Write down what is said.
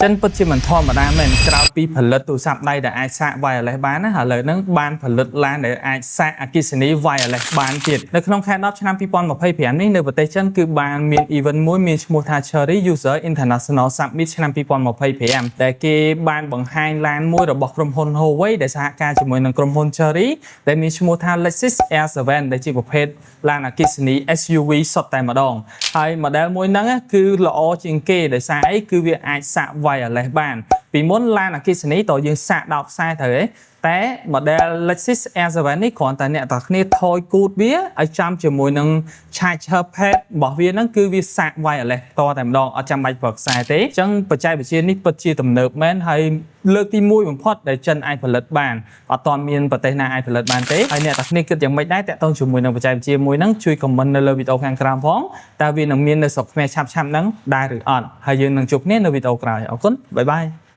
ចិនពិតជាមិនធម្មតាមែនក្រៅពីផលិតទូរស័ព្ទដៃដែលអាចសាក wireless បានណាឥឡូវហ្នឹងបានផលិតឡានដែលអាចសាកអគ្គិសនី wireless បានទៀតនៅក្នុងខែ10ឆ្នាំ2025នេះនៅប្រទេសចិនគឺបានមាន event មួយមានឈ្មោះថា Chery User International Summit ឆ្នាំ2025ដែលគេបានបង្ហាញឡានមួយរបស់ក្រុមហ៊ុន Huawei ដែលសហការជាមួយនឹងក្រុមហ៊ុន Chery ដែលមានឈ្មោះថា Lexis R7 ដែលជាប្រភេទឡានអគ្គិសនី SUV សុទ្ធតែម្ដងហើយ model មួយហ្នឹងគឺល្អជាងគេដោយសារអីគឺវាអាចសាក wireless បានពីមុនឡានអគ្គិសនីតើយើងសាកដោតខ្សែត្រូវទេតែ model Lexus R7 នេះគ្រាន់តែអ្នកទាំងគ្នាថយគូតវាឲ្យចំជាមួយនឹង charger pad របស់វាហ្នឹងគឺវាសាក wireless តតែម្ដងអត់ចាំបាច់ប្រើខ្សែទេអញ្ចឹងបច្ចេកវិទ្យានេះពិតជាទំនើបមែនហើយលើកទី1បំផុតដែលចិនអាចផលិតបានអត់ទាន់មានប្រទេសណាអាចផលិតបានទេហើយអ្នកទាំងគ្នាគិតយ៉ាងម៉េចដែរតាក់ទងជាមួយនឹងបច្ចេកវិទ្យាមួយហ្នឹងជួយ comment នៅលើវីដេអូខាងក្រោមផងតើវានឹងមាននៅស្រុកខ្មែរឆាប់ៗហ្នឹងដែរឬអត់ហើយយើងនឹងជួបគ្នានៅវីដេអូក្រោយអរគុណ bye bye.